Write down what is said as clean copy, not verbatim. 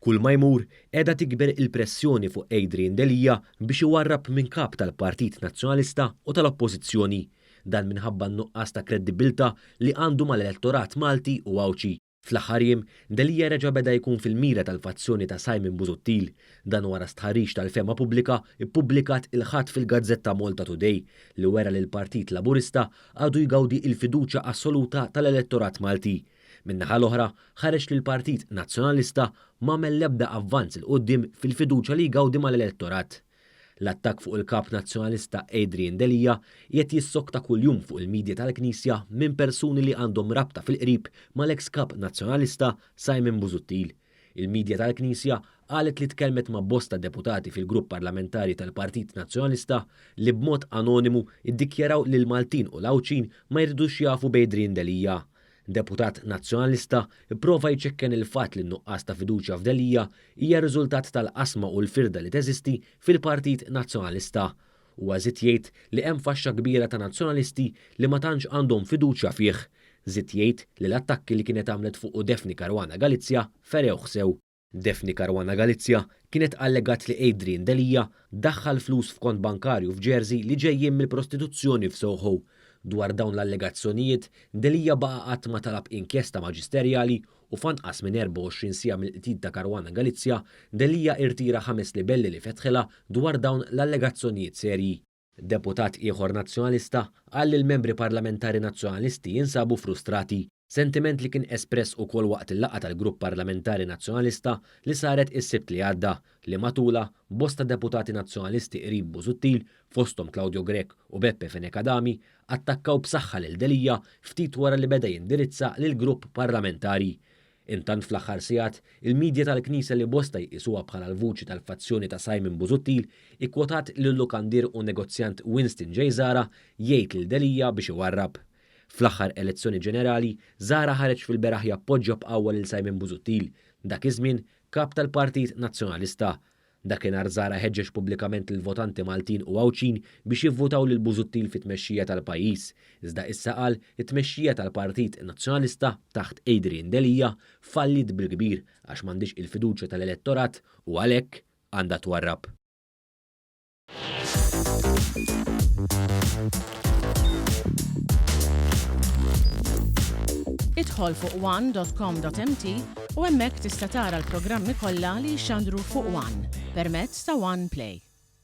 Kull ma jmur, qiegħda tikber il-pressjoni fuq Adrian Delia biex iwarrab minn Kap tal-Partit Nazzjonalista u tal-Oppożizzjoni. Dan minħabba n-nuqqas ta' kredibbiltà li għandu mal-elettorat Malti u Għawdxi. Fl-aħħar jiem, Delia reġa' beda jkun fil-mira tal-fazzjoni ta' Simon Busuttil. Dan wara stħarriġ tal-fehma pubblika ppubblikat il-Ħadd fil-gazzetta Malta Today li wera li l-Partit Laburista għadu jgawdi l-fiduċja assoluta tal-elettorat Malti. Min-naħa l-oħra, ħareġ li l-Partit Nazzjonalista m'għamel l-ebda avvanz 'il quddiem fil-fiduċja li jgawdi mal-elettorat. L-attakk fuq il-Kap Nazzjonalista Adrian Delia qiegħed jissokta kuljum fuq il-media tal-Knisja minn persuni li għandhom rabta fil-qrib mal-eks Kap Nazzjonalista Simon Busuttil. Il-media tal-Knisja qalet li tkellmet ma' bosta deputati fil-grupp parlamentari tal-Partit Nazzjonalista li b'mod anonimu ddikjaraw li l-Maltin u l-Għawdxin ma jridux jafu b'Adrian Delia. Deputat Nazzjonalista pprova jċekken il-fatt li n-nuqqas ta' fiduċja f'Delia hija riżultat tal-qasma u l-firda li teżisti fil-Partit Nazzjonalista. Huwa żied jgħid li hemm faxxa kbira ta' Nazzjonalisti li ma tantx għandhom fiduċja fih. Żied jgħid li l-attakki li kienet għamlet fuqu Daphne Caruana Galizia ferewh sew. Daphne Caruana Galizia kienet allegat li Adrian Delia daħħal flus f'kont bankarju f'Jersey li ġejjin mill-prostituzzjoni f'Soho. Dwar dawn l-allegazzjonijiet, Delia baqa' qatt ma talab inkjesta maġisterjali u f'anqas minn 24 siegħa mill-qtil ta' Caruana Galizia, Delia irtira ħames libelli li fetħilha dwar dawn l-allegazzjonijiet serji. Deputat ieħor Nazzjonalista qal li l-membri parlamentari Nazzjonalisti jinsabu frustrati, sentiment li kien espress ukoll waqt il-laqgħa tal-Grupp Parlamentari Nazzjonalista li saret is-Sibt li għadda, li matulha bosta deputati Nazzjonalisti qrib Busuttil, fosthom Claudio Grech u Beppe Fenech Adami, attakkaw b'saħħa lil Delia ftit wara li beda jindirizza lill-grupp parlamentari. Intant fl-aħħar sigħat, il-media tal-Knisja li bosta jqisuha bħala l-vuċi tal-fazzjoni ta' Simon Busuttil ikkwotat lil-lukandier u negozjant Winston J. Zahra jgħid lil Delia biex iwarrab. Fl-aħħar elezzjoni ġenerali, Zahra ħareġ fil-beraħ jappoġġja b'qawwa lil Simon Busuttil, dak iż-żmien Kap tal-Partit Nazzjonalista. Dakinhar Zahra ħeġġeġ pubblikament lill-votanti Maltin u Għawdxin biex jivvutaw lil Busuttil fit-tmexxija tal-pajjiż, iżda issa qal li t-tmexxija tal-Partit Nazzjonalista taħt Adrian Delia falliet bil-kbir għax m'għandhiex il-fiduċja tal-elettorat u għalhekk għandha twarrab. Idħol fuq one.com.mt u hemmhekk tista' tara l-programmi kollha li jixxandru fuq One permezz ta' One Play.